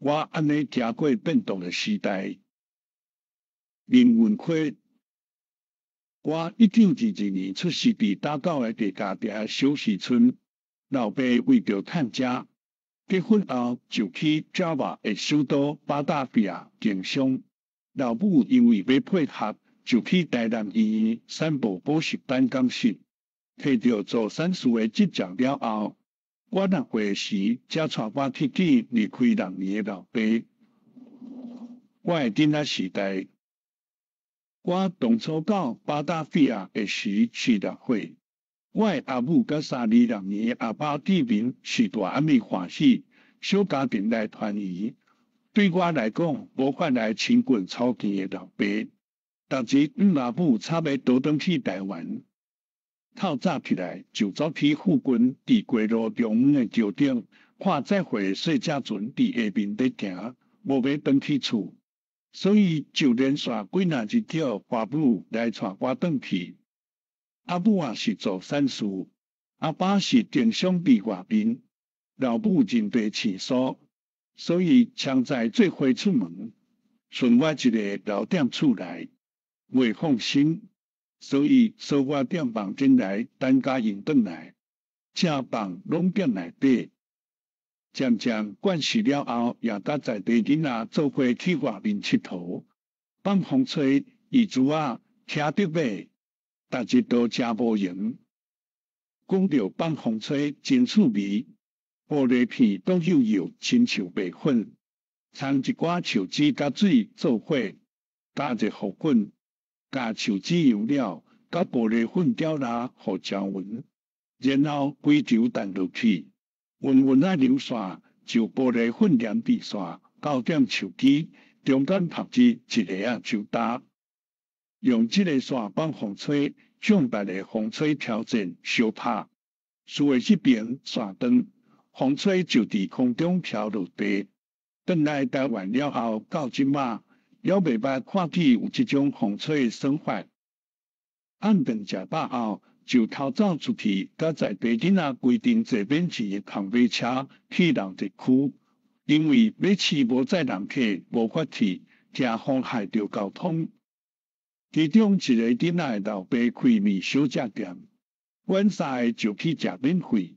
我按呢行過變動的時代。林文輝，我1922年出世佇打狗的地家埕小溪村，老爸為著趁食，結婚後就去爪哇的首都巴達維亞經商。老母因為欲配合，就去台南醫院產部補習班講習。提著做產事的執照了後，我6歲時才帶我去見離開六年的老爸。我的囡仔時代，我當初到巴達維亞的時是6歲。我的阿母佮32六年的阿爸見面是大暗暝歡喜，小家庭來團圓。對我來講，無法來親近草田的老爸。逐日阮阿母插欲倒轉去台灣，透早起來就走去附近佇街路中央的橋頂，看載貨的細隻船佇下面咧行，無欲轉去厝，所以就連續幾若日叫花母來帶我轉去。阿母也是做產事，阿爸是經商佇外面，老母認爸飼蘇，所以常在做伙出門，剩我一个留踮厝內，袂放心，所以鎖我踮房間內等共𪜶轉來，食飯攏踮內底。漸漸慣勢了後，也佮在地囡仔做伙去外面𨑨迌，放風吹，椅子仔，騎竹馬。逐日都誠無閒。講著放風吹真趣味，玻璃片倒幼幼，親像白粉，摻一寡樹脂佮水做伙，加熱予滾，共樹脂油料佮玻璃粉攪來予均勻，然後規球擲落去，勻勻仔流線就玻璃粉黏佇線，膠踮樹枝中間曝熱一个仔就焦。用這個線放風吹，向別个風吹挑戰相拍，輸的這邊線斷，風吹就佇空中飄落地。轉來台灣了後，到這馬猶未捌看見有這種風吹的耍法。暗頓食飽後，就偷走出去，佮在地囡仔規定坐免錢的空馬車去人特區，因為馬車無載人客，無法去，驚妨害著交通。其中一個囡仔的老爸開麵小食店，阮三個就去食免費，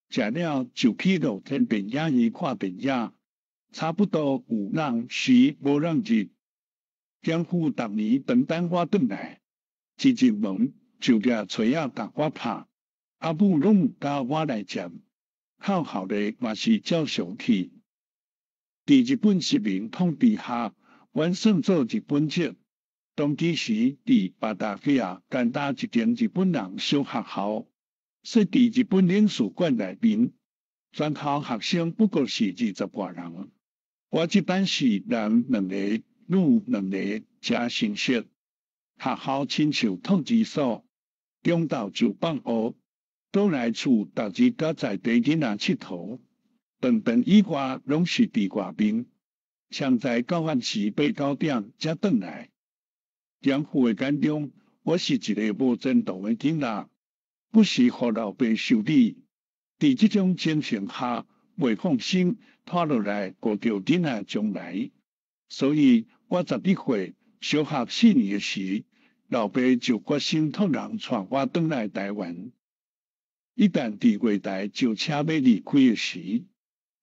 食了就去露天電影院看電影，差不多有人時無人日。丈夫逐年當等我轉來，一入門就舉錘仔共我拍，阿母攏毋敢我來接，哭號咧嘛是照常去。佇日本殖民統治下，阮算做日本籍。當其時，佇巴達維亞簡單一間日本人小學校，設佇日本領事館內面，全校學生不過是20外人。我這班是男兩个，女兩个，誠生澀。學校親像托兒所，中晝就放學，倒來厝，逐日佮在地囡仔𨑨迌，頓頓以外攏是佇外面，常在到暗時八九點才轉來。丈夫的眼中，我是一个無前途的囡仔，不時予老爸修理。佇這種情形下，袂放心拖落來顧著囡仔將來，所以我11歲小學四年時，老爸就決心託人帶我轉來台灣。一旦佇月台上車欲離開的時，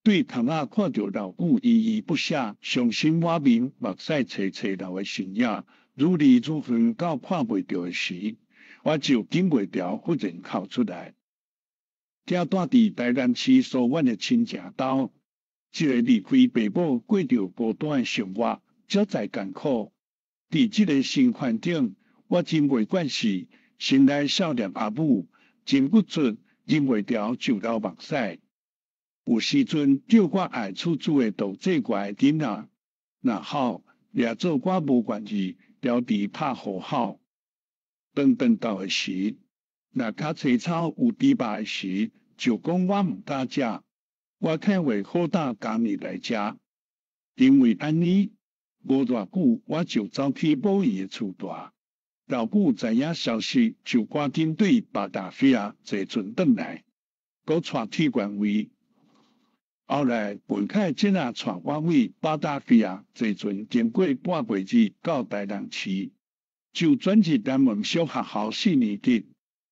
對窗仔看著老母依依不捨、傷心滿面、目屎齊齊流的身影，愈離愈遠到看袂著的時，我就忍袂牢，忽然哭出來。囝蹛佇台南市疏遠的親情兜，這个離開爸母過著孤單的生活，實在艱苦。佇這个新環境，我真袂慣勢，心內想念阿母，真鬱卒，忍袂牢就流目屎。有時陣叫我愛處子的導致我的囡仔，若好，掠做我無願意牢佇拍戶口。頓頓到的時，若較青草有豬肉的時，就講我毋敢食。我看會好膽共伊來食，因為按呢，無偌久我就走去母伊的厝蹛。老母知影消息，就趕緊對巴達維亞坐船轉來，閣帶去原位。後來文凱這仔帶我為巴達維亞坐船經過半月日到台南市，就轉入南門小學校四年級。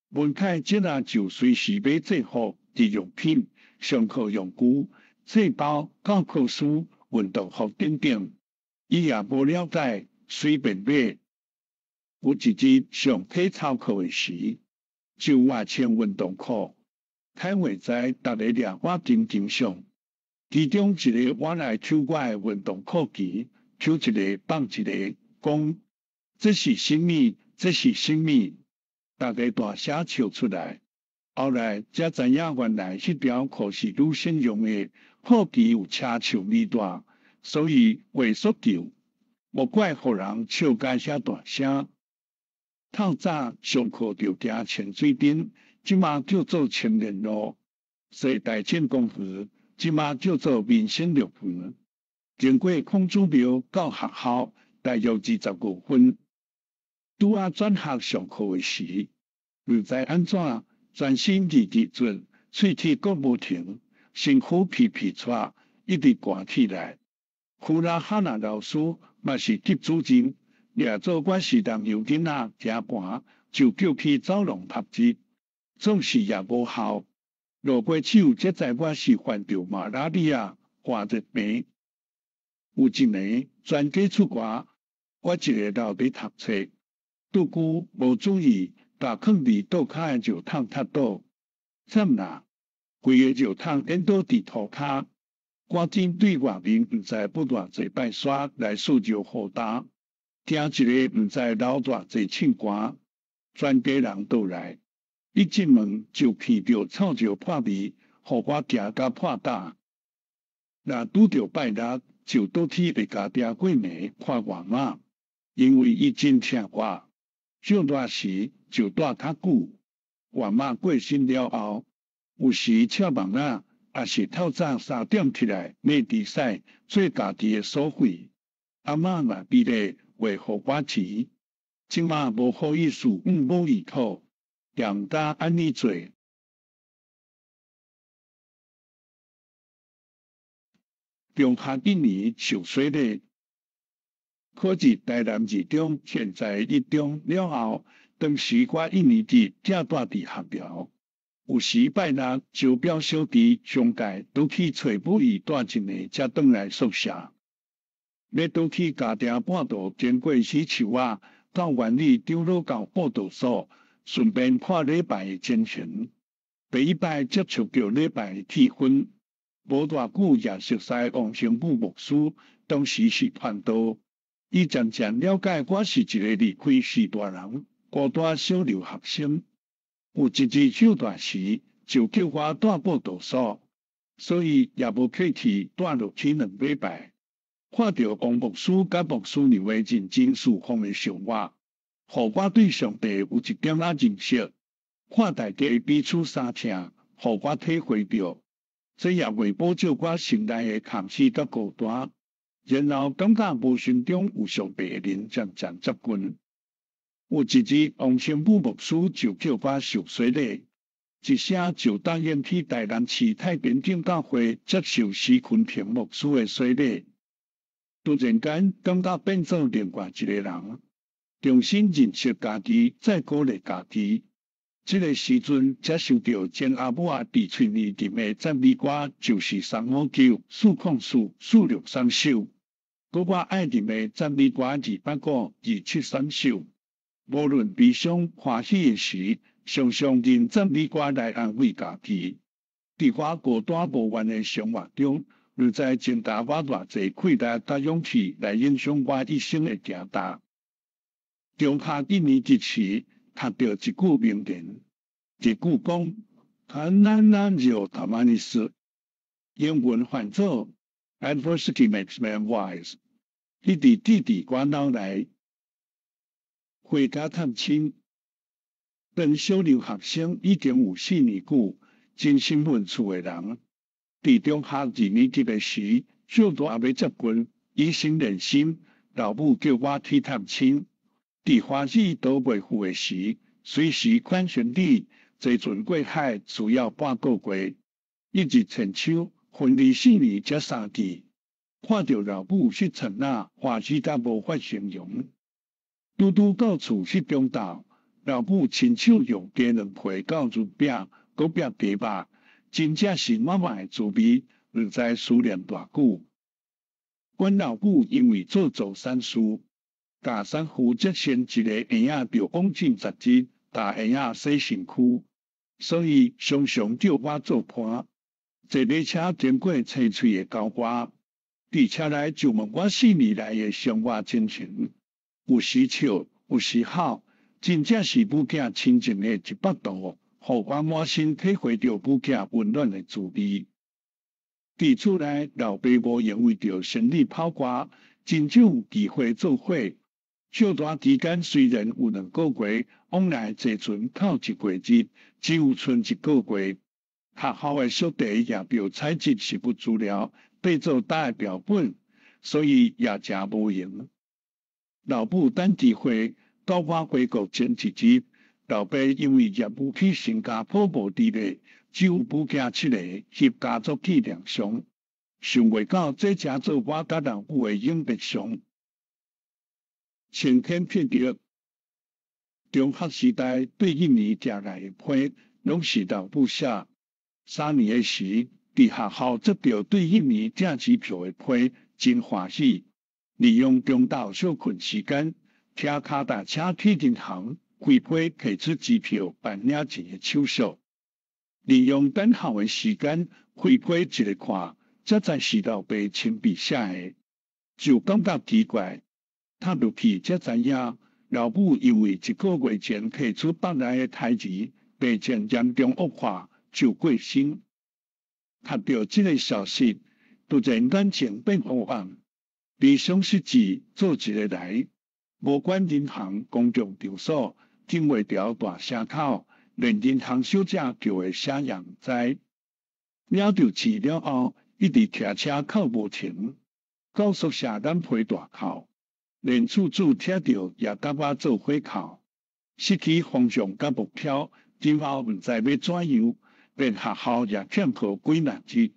文凱這仔就隨時買制服、日用品、上課用具、書包、教科書、運動服等等，伊也無了解，隨便買。有一日上體操課的時，就外穿運動褲，開會在逐个掠我影影相。其中一个我來抽我的運動褲旗，抽一个放一个，講這是啥物？這是啥物？逐家大聲笑出來。後來才知影，原來彼條褲是女生用的，褲旗有車手爾大，所以會縮舊，莫怪予人笑甲遐大聲。透早上課就行清水鎮，這馬叫做青年路，踅大正公園，這馬叫做民生樂園。經過孔子廟到學校，大約25分。拄仔轉學上課的時，毋知按怎，全身熱熱陣，喙齒閣無停，身軀皮皮掣，一直寒起來。弗拉哈娜老師嘛是級主任，掠做我是南洋囡仔，誠寒，就叫去走廊曝日，總是也無效。落過手才知我是患著馬拉利亞寒熱病。有一年全家出外，我一个留佇讀冊，拄久無注意，共囥佇桌跤的尿桶踢倒，慘啦！規个尿桶顛倒佇塗跤，趕緊對外面毋知捌偌濟擺沙來欶尿雨焦，聽一个毋知流偌濟凊汗，全家人倒來，一進門就聞著臭尿破味，予我驚甲破膽。若拄著拜六，就倒去別家埕過暝看外媽，因為伊真疼我。長大時就蹛較久，外媽過身了後，有時赤夢仔，抑是透早3點起來買豬屎做家己的所費。阿媽嘛比例會予我錢，這馬無好意思向母伊討，也毋敢按呢做。中學一年受洗禮，考入台南二中，現在一中了後，當時我一年級才蹛佇學校。有時拜六招表小弟上蓋倒去揣母伊蹛一暝，才轉來宿舍。欲倒去家埕半途經過喜樹仔，到原理長老教報道所，順便看禮拜的情形。第一擺接觸著禮拜的氣氛，無偌久也熟似王神母牧師，當時是傳道。伊漸漸了解我是一个離開序大人、孤單小留學生。有一日休大時，就叫我蹛報道所，所以也無客氣蹛落去兩禮拜。看著王牧師佮牧師娘的認真侍奉的生活，予我對上帝有一點仔認識。看大家彼此相疼，予我體會著，這也袂補救我心內的空虛佮孤單。然後感覺無形中有上帝的靈漸漸接近。有一日，王神母牧師就叫我受洗禮，一聲就答應去台南市太平鎮教會接受施坤平牧師的洗禮。突然間感覺變做另外一個人，重新認識家己，再鼓勵家己。這个時陣才想著前阿母仔佇喙裡吟的讚美歌，就是三五九四空四四六三首。閣我愛吟的讚美歌285 273首。無論悲傷歡喜的時，常常吟讚美歌來安慰家己。佇我孤單無援的生活中，毋知增加我偌濟氣力佮勇氣來影響我一生的行動。中學一年級時，讀著一句名言，這句講：困難有他媽的事。英文翻做 Adversity makes man wise。一直記佇我腦內。回家探親，當小留學生已經有4年久，真心問厝的人。佇中學二年級的時，小大欲接近，以心連心，老母叫我去探親。佇歡喜都袂赴的時，隨時款兄弟坐船過海需要半個月。一日千秋，分離4年才相見，看著老母彼剎那歡喜甲無法形容。拄拄到厝彼中晝，老母親手用雞卵皮攪潤餅，閣餅雞肉，真正是滿滿的滋味，毋知思念偌久。阮老母因為做助產士，教產婦才生一个嬰仔就往診10日，帶嬰仔洗身軀，所以常常著我做伴。坐馬車經過青翠的郊外，佇車內就問我4年來的生活情形，有時笑，有時哭，真正是母囝親情的100度，予我滿身體會著母囝溫暖的滋味。佇厝內，老爸母因為著生理跑掛，真少有機會做伙。小大之間雖然有2個月往來坐船透一過日，只有賰一個月。學校的小弟也著採集食物資料，變做搭的標本，所以也誠無閒。老母等機會到我回國前一日，老爸因為業務去新加坡無佇咧，只有母囝七个翕家族紀念相。想袂到這成做我佮老母的永別相。晴天霹靂，中學時代對一年寄來的批，攏是老母寫。3年的時，佇學校接著對一年寄支票的批，真歡喜。利用中晝小睏時間，騎跤踏車去銀行開批提出支票辦領錢的手續。利用等候的時間，開批一个看，才知是老爸親筆寫的，就感覺奇怪。讀落去才知影，老母因為一個月前提出腹內的胎兒病情嚴重惡化，就過身。讀著這个消息，突然眼前變烏暗，理想失志做一个來，無管銀行、公眾場所，禁袂牢大聲哭，連銀行小姐叫的聲也毋知。領著錢了後，一直騎車哭無停，到宿舍眼皮大哭，連厝主聽著也佮我做伙哭，失去方向佮目標，今後毋知欲怎樣，連學校也欠課幾若日。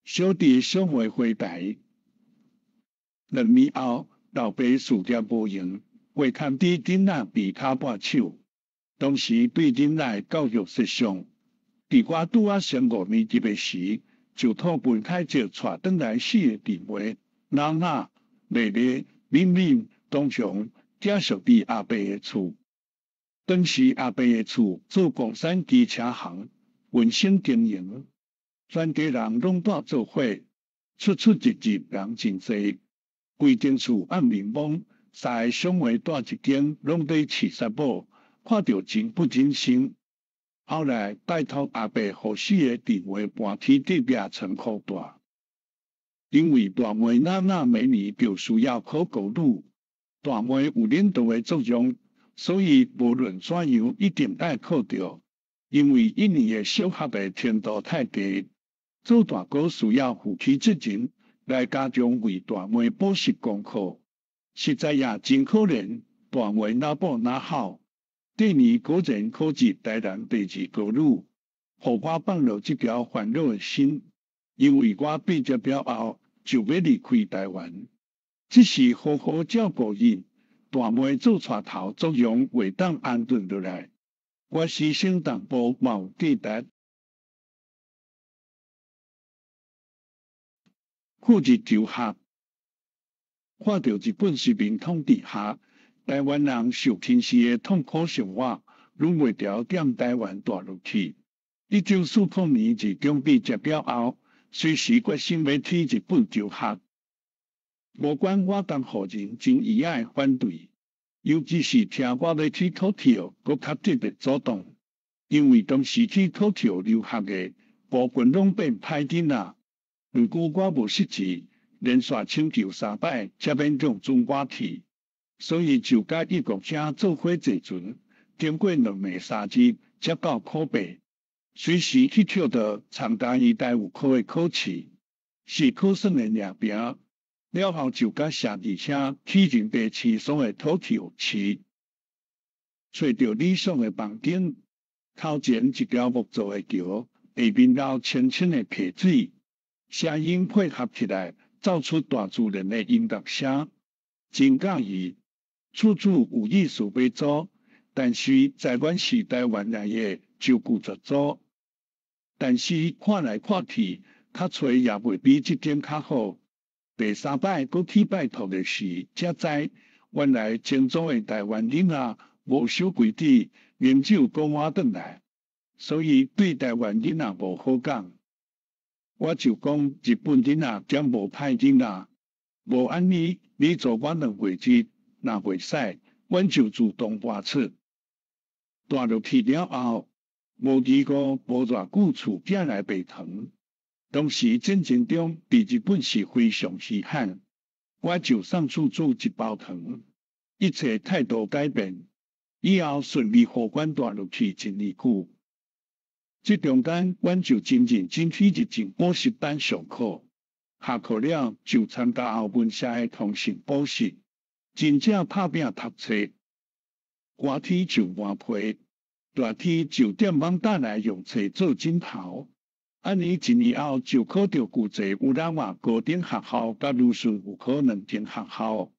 小弟小妹回台，2年後，老爸事業無閒，月通知囡仔被跤絆手。當時對囡仔的教育設想，佇我拄仔升五年級的時，就託文凱捷帶轉來四个弟妹，娜娜、麗麗、敏敏、東雄，寄宿佇阿伯的厝。當時阿伯的厝做共產機車行，穩生經營，全家人攏蹛做伙，出出入入人真濟。規間厝暗暝濛，三个小妹蹛一間，攏佇飼捒某，看著真不忍心。後來拜託阿伯，予四个弟妹搬去隔壁倉庫蹛。因為大妹娜娜每年就需要考國語，大妹有領導的作用，所以無論怎樣一定愛考著。因為一年的小學的程度太低，做大哥需要負起責任來加強為大妹補習功課，實在也真可憐。大妹哪補哪好，第二年果然考入台南第二高女，予我放落這條煩惱的心。因為我畢業了後就欲離開台灣，這時好好照顧伊，大妹做帶頭作用會當安頓落來，我犧牲淡薄嘛有價值。赴日求學，看著日本殖民統治下，台灣人受侵蝕的痛苦生活，忍袂牢踮台灣蹛落去。1940年二中畢業了後，隨時決心欲去日本求學。無管我監護人真意仔的反對，尤其是聽我欲去考試，閣較特別主動。因為當時去考試留學的部分攏變歹囡仔。毋過我無失志，連續請求三擺才勉強准我去，所以就佮異國者做伙坐船，經過2暝3日才到苦白。隨時去跳到參加伊台語科的考試，是考算的爾命。了後就佮寫字車去仁地市所的土球市，揣著理想的房間，頭前一條木做的橋，下面流清清的皮水，聲音配合起來，奏出大自然的音樂聲，真佮意。處處有意思欲做，但是在阮是台灣來的就拒絕做。但是看來看去，較揣也袂比這間較好。第三擺閣去拜託的時，才知原來正宗的台灣囡仔無守規矩，啉酒閣倚轉來，所以對台灣囡仔無好感。我就講日本囡仔兼無歹囡仔，無按呢，你做我2月日，若袂使，阮就自動搬出。蹛入去了後，無幾個無偌久，厝寄來白糖。當時戰爭中，佇日本是非常稀罕，我就送厝主一包糖。一切態度改變，以後順利予阮蹛入去一年久。這中間，阮就真認真去日進補習班上課，下課了就參加後文社的通訊補習，真正拍拚讀冊。寒天就換被，熱天就踮網罩內用冊做枕頭。按呢一年後就考著舊制烏拉瓦高等學校佮盧順預科兩間學校，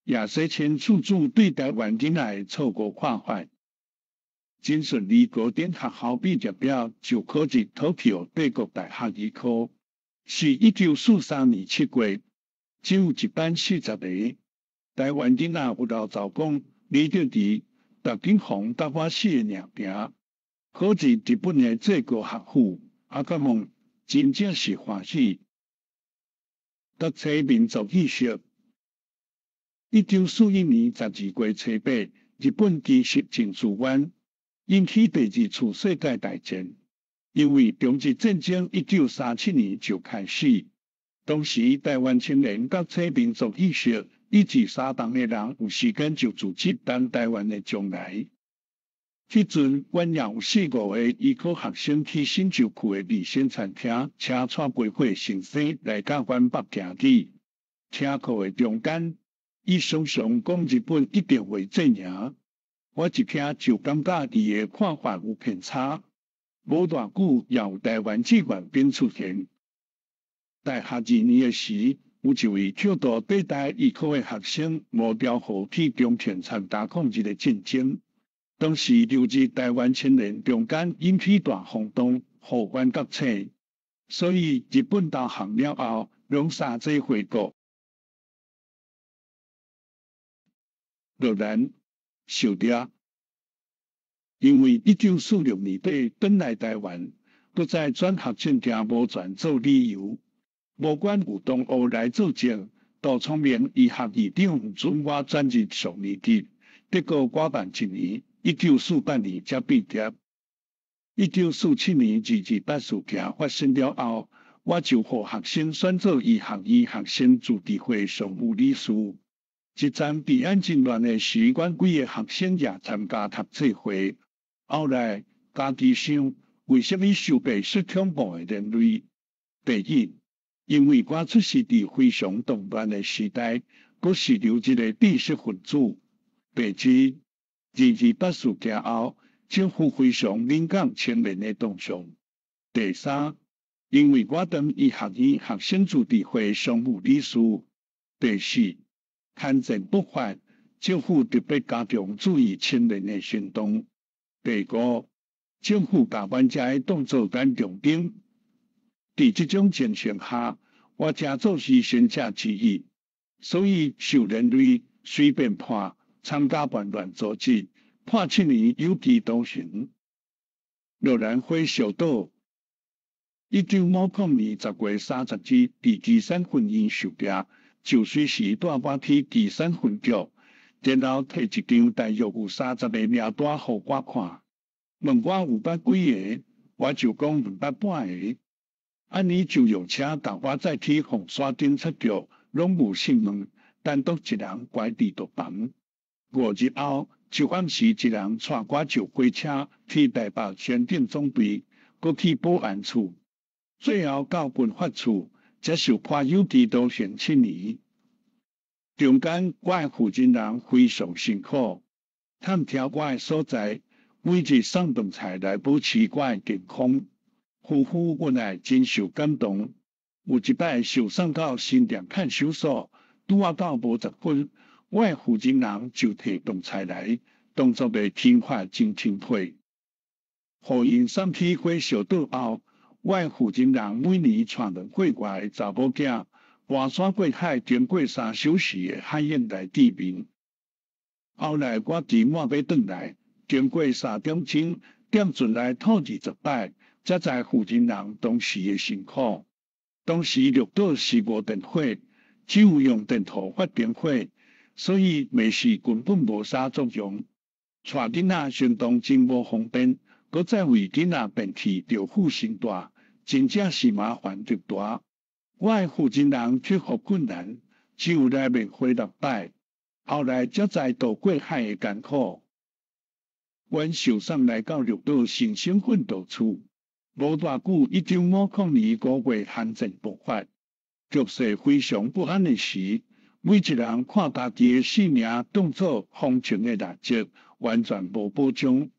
也洗清厝主對台灣囡仔的錯誤看法。真順利高等學校畢業了，就考入 Tokyo 帝國大學醫科，是1943年7月，只有一班40個。台灣囡仔有老早講，李德弟、麥景鴻佮我四个爾行，考入日本的最高學府。阿覺問，真正是歡喜。讀冊民族意識。1941年12月初8，日本奇襲靜治灣，引起第二次世界大戰。因為中日戰爭1937年就開始，當時台灣青年覺醒民族意識，以致三重的人有時間就組織談台灣的將來。彼陣，阮也有四五个醫科學生去新宿區的美鮮餐廳，請蔡培火先生來佮阮北行語。聽課的中間，伊常常講日本一定會戰贏。我一聽就感覺伊的看法有偏差。無偌久，也有台灣志願兵出現。大學二年的時，有一位京都帝大醫科的學生吳調和去中田參加抗日的戰爭。當時留日台灣青年中間引起大轟動，予阮覺醒，所以日本投降了後，攏三濟回國。洛蘭受掠，因為1946年底轉來台灣，閣再轉學證件無全做理由，無管有同學來作證，杜聰明醫學院長毋准我轉入上年級，結果我慢一年。1948年才畢業。1947年二二八事件發生了後，我就予學生選做醫學院學生自治會常務理事。這陣治安真亂的時，阮幾个學生也參加讀冊會。後來家己想，為啥物受白色恐怖的連累？第一，因為我出世佇非常動亂的時代，閣是留日的知識分子。第二，二二八事件後，政府非常敏感青年的動向。第三，因為我當醫學院學生自治會常務理事。第四，刊戰爆發，政府特別加強注意青年的行動。第五，政府共阮遮的當做眼中釘。佇這種情形下，我誠做犧牲者之一，所以受連累，隨便判。參加叛亂組織，判7年有期徒刑。洛蘭火燒倒，1950年10月30日，佇旗山分院受掠，就隨時帶我去旗山分局，然後提一張大約有30个名單予我看，問我有捌幾个，我就講毋捌半个。按呢就用車共我載去鳳山警察局，攏無訊問，單獨一人關佇獨房。5日後，就暗時一人帶我上火車去台北刑警總隊，閣去保安處，最後到軍法處，才受判有期徒刑七年。中間我的負責人非常辛苦，探聽我的所在，每日送頓菜來保持我的健康。夫婦原來真受感動。有一擺受送到新店看守所，拄仔到無10分，我的負責人就提動菜來，當作的聽話真親切。予𪜶送去火燒島後，我的負責人每年帶2個月的查某囝，跋山過海，經過3小時的海湧來見面。後來我期滿欲轉來，經過3點鐘，踮船內吐20擺，才知負責人當時的辛苦。當時綠島是無電火，只有用電頭發電火，所以麥氏根本無啥作用。帶囡仔相當真無方便，閣再為囡仔便去著付薪大，真正是麻煩極大。我的負責人克服困難，只有來面回6擺，後來才知渡過海的艱苦。阮受送來到綠島新生訓導處，無偌久，1950年5月韓戰爆發，局勢非常不安的時，每一人看家己的性命當做風情的蠟燭，完全無保障。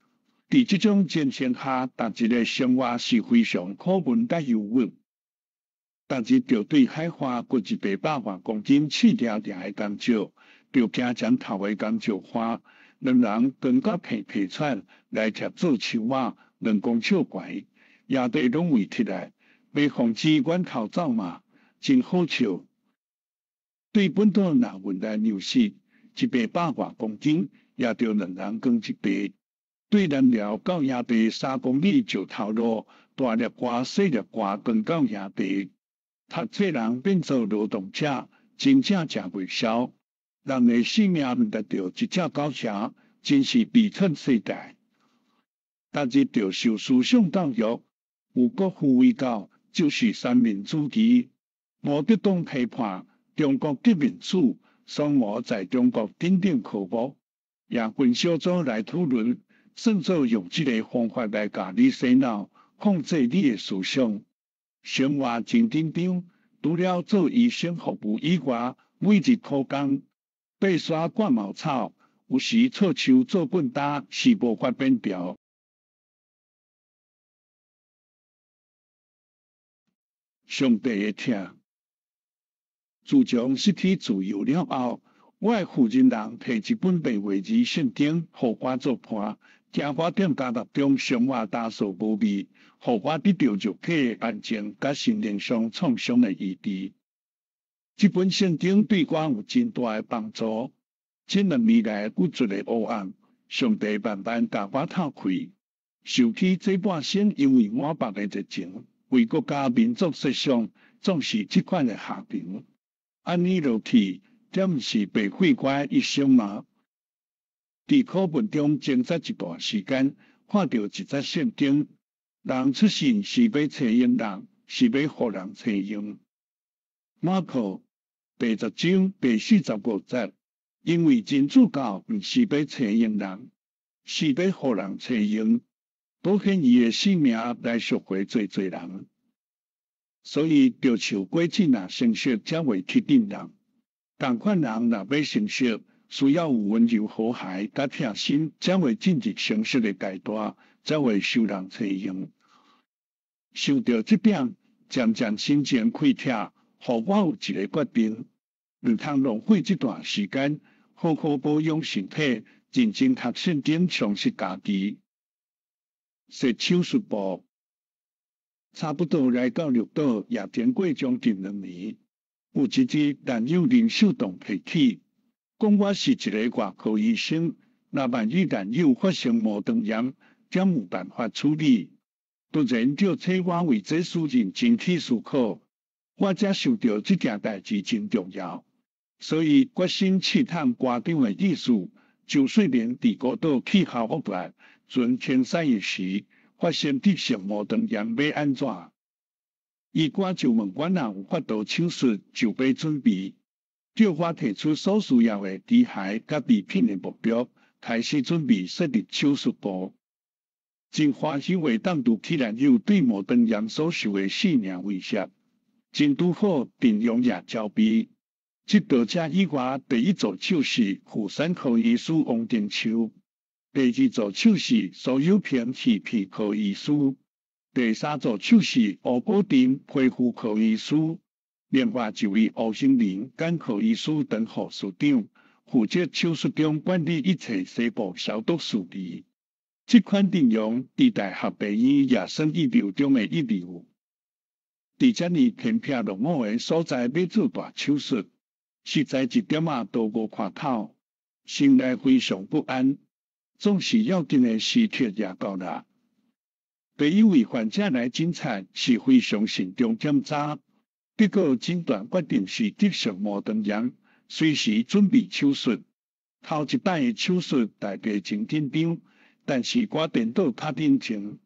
佇這種情形下，逐日的生活是非常苦悶佮憂鬱。逐日著對海岸掘一百外公斤刺定定的工石，著行前頭的工石岸，兩人扛甲皮皮喘來貼做樹仔，2公尺懸，野地攏圍起來，欲防止阮頭走嘛，真好笑。對本島若運來糧食，100外公斤，也著兩人扛一塊。對南寮到營地3公里石頭路，大粒瓜細粒瓜扛到營地。讀冊人變做勞動者，真正食袂消。人的性命毋達著一隻狗城，真是悲慘世界。逐日著受思想教育，有國父為教，就是三民主義。毛澤東批判中國革命史，雙毛在中國等等科目，也分小組來討論，算做用這个方法來共你洗腦，控制你的思想。生活真緊張，除了做醫生服務以外，每日苦工，爬山割茅草，有時錯樹做棍擔是無法免掉。上帝的疼。自從失去自由了後，我的負責人提一本白話字聖經予我做伴，驚我踮監獄中生活焦燥無味，予我得著肉體的安靜佮心靈上創傷的醫治。這本聖經對我有真大的幫助。這2年來鬱卒的黑暗，上帝慢慢共我透開。想起這半生因為滿腹的熱情，為國家民族設想，總是這款的下場。按呢落去，這毋是白費我的一生嗎？佇苦悶中掙扎一段時間，看著一節聖經：人出世是欲揣用人，是欲予人揣用。馬可第10章第45節，因為人子到，毋是欲揣用人，是欲予人揣用，奉獻伊的性命來贖回濟濟人。所以，著樹果子若成熟，才會吸引人。仝款人若欲成熟，需要有溫柔和諧佮疼心，才會進入成熟的階段，才會受人揣用。想著這點，漸漸心情開拓，予我有一个決定：毋通浪費這段時間，好好保養身體，認真讀聖經，充實家己。設手術布。差不多來到綠島，也經過將近2年。有一日，男友林秀棟提起，講我是一个外科醫生，若萬一男友發生膜腸炎，才有辦法處理。突然就請我為這事認真去思考，我才想著這件代誌真重要，所以決心試探館長的意思。周歲年佇孤島氣候惡劣、船傾駛的時，發生急性膜腸炎欲按怎？醫官就問我若有法度手術，就欲準備。叫我提出所需要的機械佮備品的目標，開始準備設立手術部。真歡喜會當拄起男友對膜腸炎所受的性命威脅，真拄好陣容也交備。這道車以外，第一助手是婦產科醫師王定秋，第二助手是蘇有平齒皮科醫師，第三助手是吴寶珍皮膚科醫師，另外一位吳興仁眼科醫師當護士長，負責手術中管理一切西部消毒事宜。這款陣容佇大學病院也算一流中的一流。佇遮爾偏僻落伍的所在欲做大手術，實在一點仔都無看頭，心內非常不安。總是要緊的時刻也到啦。第一位患者來診察是非常慎重檢查，結果診斷決定是急性盲腸炎，隨時準備手術。頭一擺的手術大家真緊張，但是我顛倒較冷靜，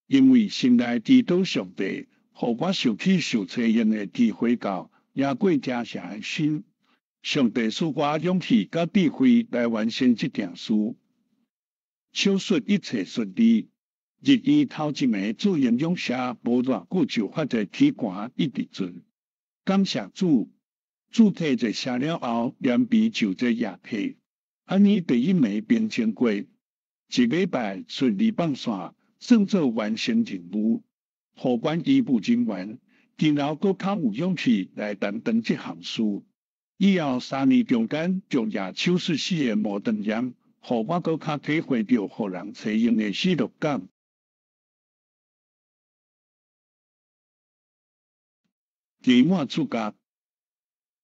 因為心內祈禱上帝，予我受氣受催用的機會到，也過誠誠的心。上帝賜我勇氣佮智慧來完成這件事。手術一切順利。入院頭一暝住營養師無偌久就發覺體寒一直轉。感謝主，主體熱射了後，臉皮就熱也退。按呢第一暝平靜過，一禮拜順利放線，算做完成任務。予阮醫務人員今後閣較有勇氣來擔當這項事。以後3年中間，晝夜手術室的盲腸炎，予我閣較體會著予人採用的失落感。期滿出國，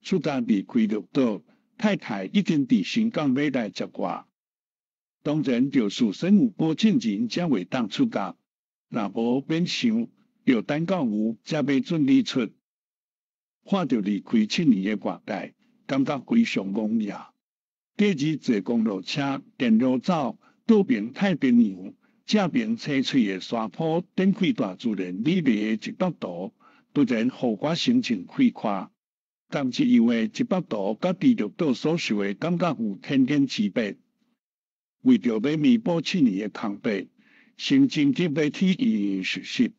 出國離開綠島，太太已經佇新港欲來接我。當然，著事先有保證人才會當出國，若無免想，著等到有才欲准你出。看著離開7年的外界，感覺非常戇野。隔日坐公路車，沿路走，倒爿太平洋，正爿青翠的山坡，展開大自然美麗的一幅圖。突然，予我心情快活。仝一樣的一幅圖，佮佇綠島所受的感覺有天壤之別。為著欲彌補7年的空白，先緊急欲去醫院實習，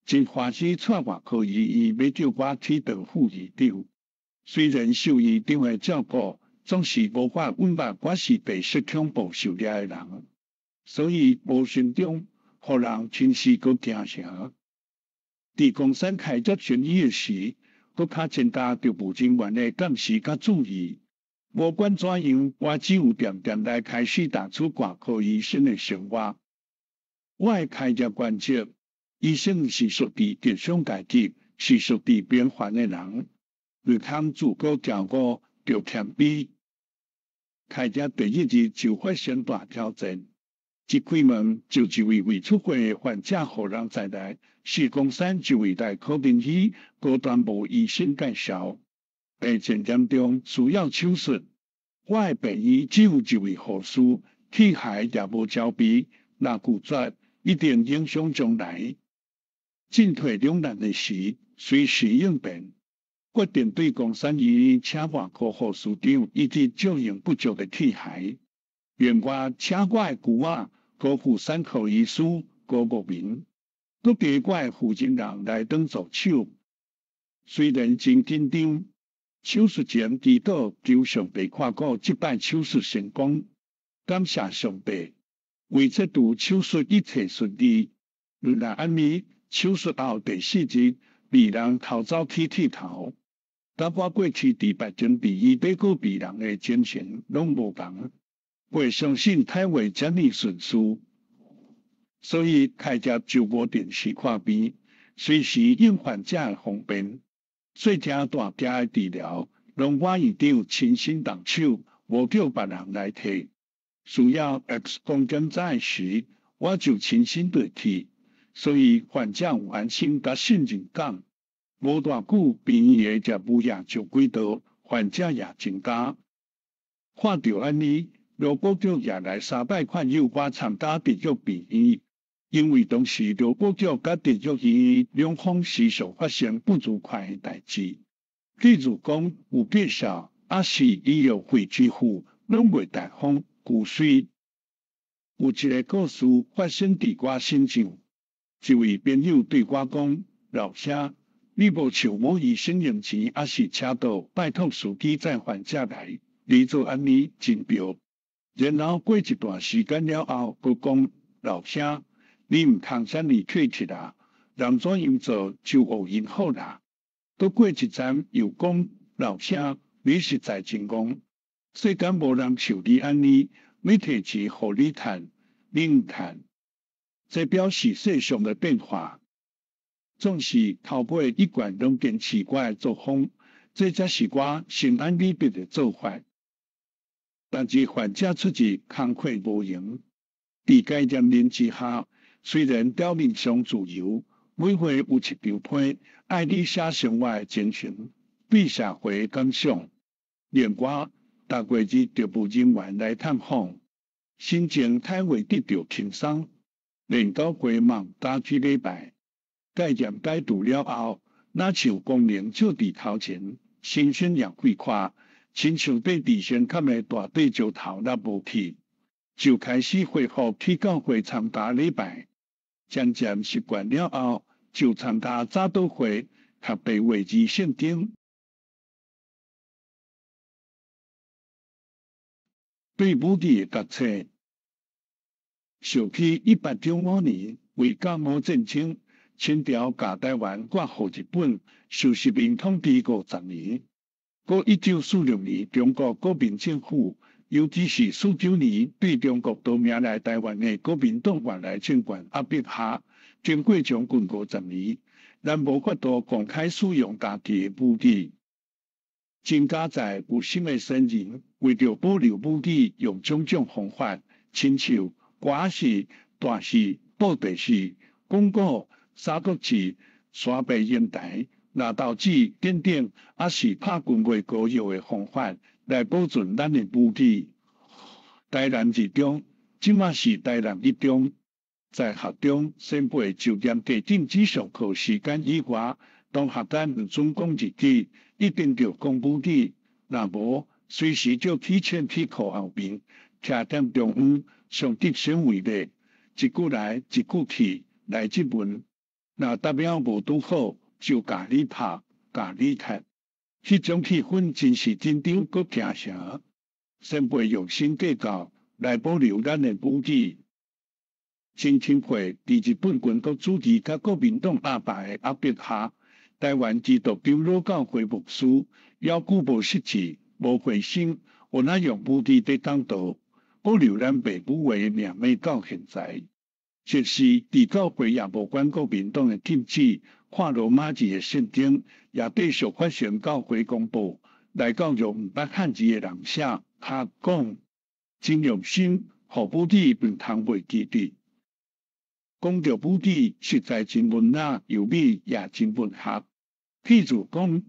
真歡喜帶外科醫院欲叫我去當副院長。雖然受院長的照顧，總是無法隱瞞我是白色恐怖受掠的人，所以無形中予人親視閣驚嚇。佇岡山開業行醫的時，閣較增加著醫務人員的監視佮注意。無管怎樣，我只有恬恬來開始踏出外科醫生的生活。我的開業原則，醫生是屬佇特殊階級，是屬佇平凡的人，毋通自高驕傲，著謙卑。開業第一日就發生大挑戰。一開門就一位未出過的患者予人載來，是岡山一位內科名醫高端無醫生介紹。病情嚴重，需要手術。我的病院只有一位護士，器械也無齊備，若拒絕，一定影響將來。進退兩難的時，隨時應變，決定對岡山醫院請外科護士長以及照應不足的器械。另外，請我的舅仔高婦產科醫師高國民，閣加我的負責人來當助手。雖然真緊張，手術前祈禱求上帝看顧這擺手術成功，感謝上帝，為這場手術一切順利。禮拜暗暝手術後第四日，被人偷走去剃頭，佮我過去佇別間病院照顧病人的情形攏無仝。袂相信體會遮爾順遂，所以開業就無定時看病，隨時應患者的方便。細件大件的治療，攏我院長親身動手，無叫別人來替。需要 X 光檢查的時，我就親身綴去，所以患者有安心佮信任感。無偌久，病院的業務也就軌道，患者也增加。看著按呢，羅國局也來三擺勸誘我參加直屬病院，因為當時羅國局佮直屬醫院兩方時常發生不愉快的代誌，比如講有介紹，抑是醫藥費支付，攏袂大方，舊隨。有一個故事發生佇我身上，一位朋友對我講：老兄，你無像某醫生用錢，抑是車道，拜託司機載患者來，你做按呢真妙。然後過一段時間了後，閣講，老兄，你毋通遮爾客氣啦，人怎樣做就學𪜶好啦。閣過一陣又講，老兄，你實在真戇，世間無人像你按呢，欲提錢予你趁，你毋趁。這表示世上的變化。總是頭尾一貫攏堅持我的作風，這才是我心安理得的做法。但是患者出入工課無閒，佇該年齡之下，雖然表面上自由，每月有一張批，愛你寫生活的情形，對社會的感想。另外，逐月二特務人員來探訪，心情體會得著輕鬆，連教會嘛毋敢去禮拜。戒嚴解除了後，若像光明照佇頭前，心情也快活，親像綴佇身崁的大塊石頭若無去，就開始恢復去教會參加禮拜。漸漸習慣了後，就參加早禱會，讀白話字聖經。對母語的決策，想起1895年為甲午戰爭，清朝共台灣割予日本，受殖民統治50年。閣1946年，中國國民政府，尤其是49年對中國逃命來台灣的國民黨外來政權壓迫下，經過將近50年，咱無法度公開使用家己的母語。真佳哉有心的先人，為著保留母語，用種種方法，親像歌仔戲、大戲、布袋戲、講古、三國志、山伯英台、抐豆子等等，抑是拍軍樂歌謠的方法來保存咱的母語。台南二中，這馬是台南一中，在學中先輩就嚴格禁止上課時間以外，同學間毋准講日語，一定著講母語，若無隨時就去凊去課後面，徛踮中央，上直升位咧，一句來一句去來質問，若答了無拄好，就共你拍，共你踢。彼種氣氛真是緊張閣驚嚇。先輩用心計較來保留咱的母語。真欽佩佇日本軍國主義佮國民黨鴨霸的壓迫下，台灣基督長老教會牧師猶久無失志、無灰心，有哪用母語佇講道，保留咱爸母話的命脈到現在。即使佇教會也無管國民黨的禁止，看羅馬字的聖經，也繼續發行教會公報來教育毋捌漢字的人寫、讀、講，真用心，予母語毋通袂記得。講著母語，實在真文雅優美，也真文學。譬如講，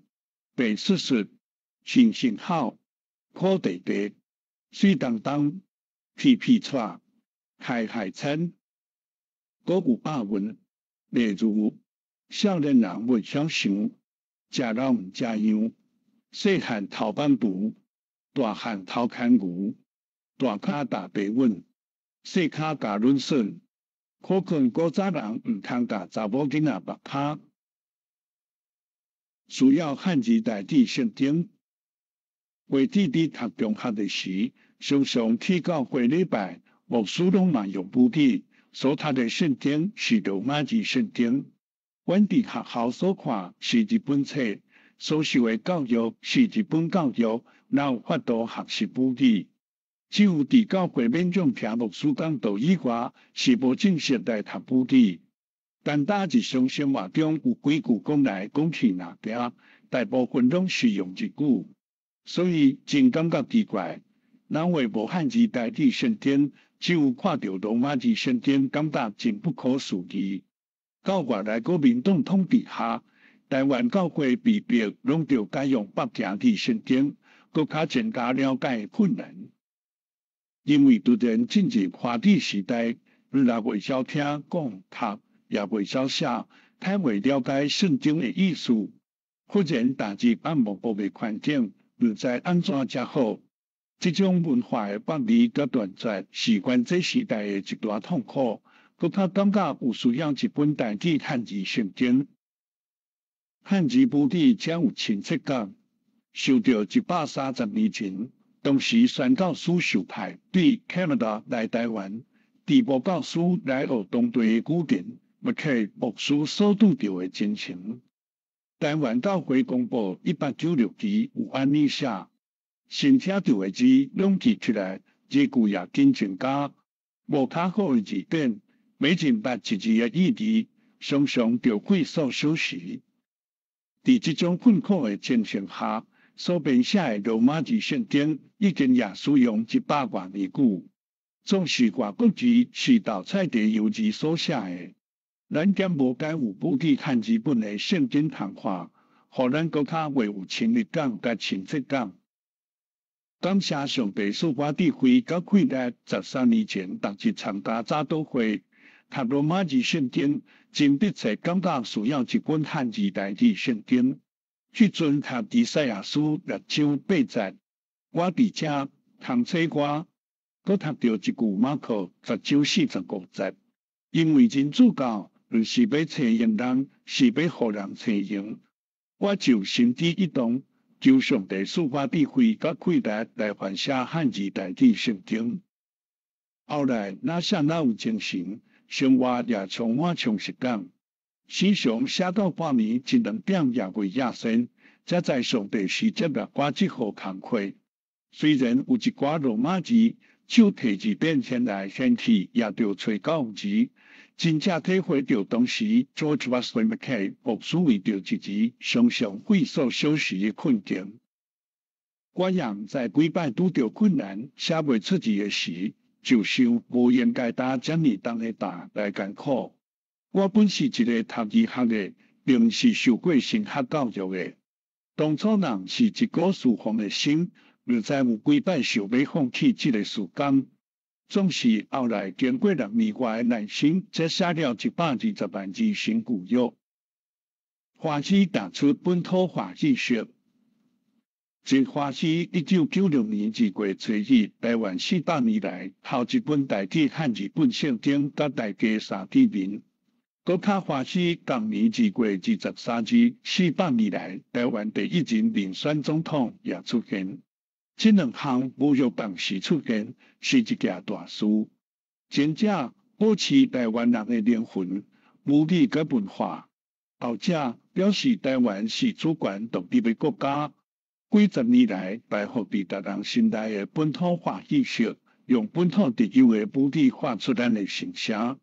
白雪雪、星星好、苦地地、水當當、皮皮蔡、海海參，閣有押韻，例如少年人袂曉想，食老毋食樣，細漢頭板櫥，大漢頭牽牛，大跤踏白穩，細跤共撚耍。可見古早人毋通共查某囡仔縛跤。需要漢字代替聖經。話姊佇讀中學的時，常常去教會禮拜，牧師攏嘛用母語，所讀的聖經是羅馬字聖經。阮佇學校所看是日本冊，所受的教育是日本教育，哪有法度學習母語？只有佇教會勉強聽牧師講道以外，是無正式來讀母語。單單日常生活中有幾句講來講去爾爾，大部分攏是用日語，所以真感覺奇怪，哪會無漢字代替聖經，只有看著羅馬字聖經，感覺真不可思議。到外來國民黨統治下，台灣教會被迫攏著改用北京字聖經，閣較增加了解困難。因為突然進入華語時代，你若袂曉聽講讀，也袂曉寫，太袂了解聖經的意思。忽然踏入暗無無的環境，毋知按怎才好。這種文化的剝離佮斷絕，是阮這時代的一大痛苦。閣較感覺有需要一本台語漢字聖經。漢字母語才有親切感。想著130年前，當時宣教師受派對 Canada 來台灣，佇無教師來學當地的語言，麥克牧師所拄著的情形。台灣教會公報196期有按呢寫，新寫著的字統計起來，字句也緊增加。無較好的字典，每認捌一字的意義，常常著幾數小時。佇這種困苦的情形下，所編寫的羅馬字聖經已經也使用100外年久，總是外國字是鬥菜地油字所寫的。咱敢無該有母語漢字本的聖經通看，予咱閣較會有親密感佮親切感。感謝上帝賜我智慧佮氣力，13年前逐日參加早禱會，讀羅馬字聖經，真迫切感覺需要一本漢字台語聖經。彼陣讀以賽亞書六章八節，我佇遮通冊我，閣讀著一句馬可10章45節，因為真主教毋是欲揣義人，是欲予人揣義。我就心機一動，求上帝賜我智慧佮氣力來翻寫漢字台語聖經。後來若寫若有精神，生活也充滿充實感。時常寫到半暝一兩點也未夜身，才知上帝是接納我這號工課。雖然有一寡羅馬字手提字典前來嫌棄，也著揣到字，真正體會著當時 George Wesley McKay 牧師為著一字常常費數小時的困境。我也毋知幾擺拄著困難寫袂出字的時，就想無應該擔遮爾重的擔來艱苦。我本是一个讀醫學的，並毋是受過神學教育的。當初人是一股事奉的心，毋知有幾擺想欲放棄這个事工。總是後來經過6年外的耐心，才寫了120萬字新舊約。歡喜踏出本土化意識。真歡喜，1996年2月初日，台灣400年來頭一本台語漢字本聖經佮大家相見面。閣較歡喜，同年2月23日，400年來台灣第一任民選總統也出現。這兩項無欲同時出現，是一件大事。前者保持台灣人的靈魂、母語佮文化；後者表示台灣是主權獨立的國家。幾十年來，埋伏佇逐人心內的本土化意識，用本土特有的母語發出咱的心聲。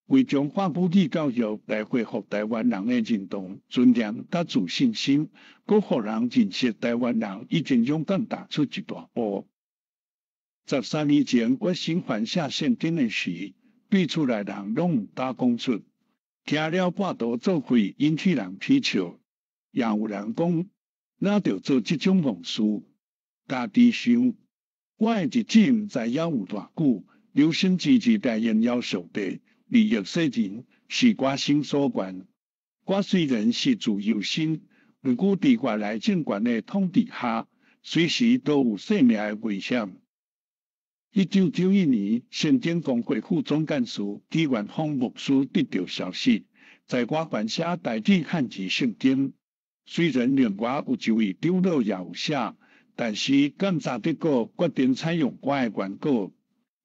為強化母語教育來恢復台灣人的認同、尊嚴佮自信心，閣予人認識台灣人已經勇敢踏出一大步。13年前，我新翻寫聖經的時，對厝內人攏毋敢講出，驚了半途作廢，引起人鄙笑。也有人講，哪著做這種妄事？家己想，我的日子毋知猶有偌久，留心之志來榮耀上帝，利益世人，是我心所願。我雖然是自由身，毋過佇外來政權的統治下，隨時都有性命的危險。1991年，聖經公會副總幹事紀元峰牧師得著消息，在我翻寫台語漢字聖經。雖然另外有一位長老也有寫，但是檢查結果決定採用我的原稿。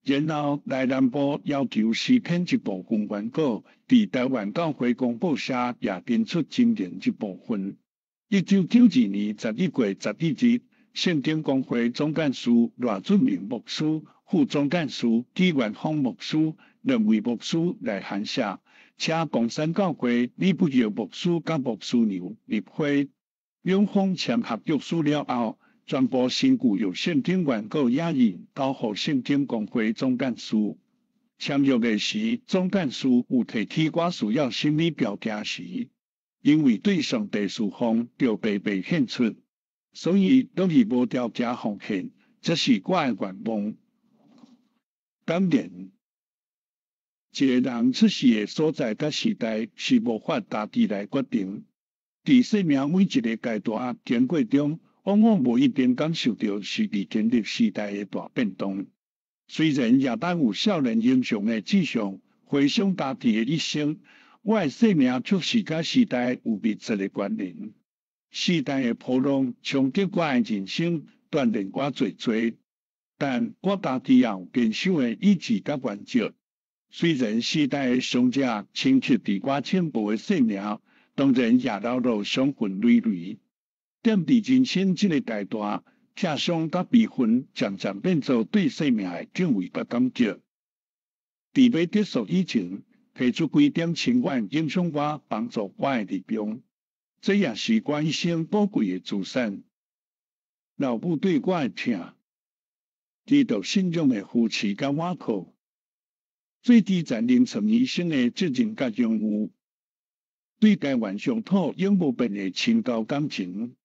然後來南部要求詩篇這部分原稿，佇台灣教會公報社也印出箴言這部分。1992年11月11日，聖經公會總幹事賴俊明牧師、副總幹事紀元峰牧師兩位牧師來函寫，請岡山教會李不耀牧師佮牧師娘入會，兩方簽合約書了後，全部新舊約聖經原稿影印交予聖經公會總幹事。簽約的時，總幹事有提起我需要啥物條件時，因為對上帝事奉著白白獻出，所以攏是無條件奉獻，這是我的願望。感言。一个人出世的所在佮時代是無法家己來決定。佇生命每一个階段經過中，往往無一定感受著是佇經歷時代的大變動。雖然也當有少年英雄的志向，回想家己的一生，我的生命卻是佮時代有密切的關聯。時代的波浪衝擊我的人生，鍛鍊我濟濟，但我家己也有堅守的意志佮原則。雖然時代的傷者深刻佇我淺薄的生命，當然也流露傷痕累累。踮佇人生這个階段，疼傷佮悲憤漸漸變做對生命的敬畏佮感激。佇欲結束以前，提出幾點深遠影響我、幫助我的力量。這也是我一生寶貴的資產。老母對我的疼，基督信仰的扶持佮倚靠，做基層臨床醫生的責任佮榮譽，對台灣鄉土永無變的深厚感情。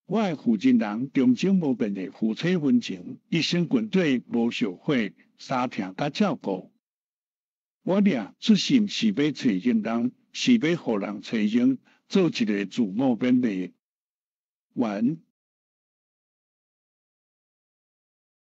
我的負責人忠貞無變的夫妻溫情，一生軍隊無後悔，相疼佮照顧。我掠出世毋是欲揣認人，是欲予人揣認，做一个自我勉勵。完。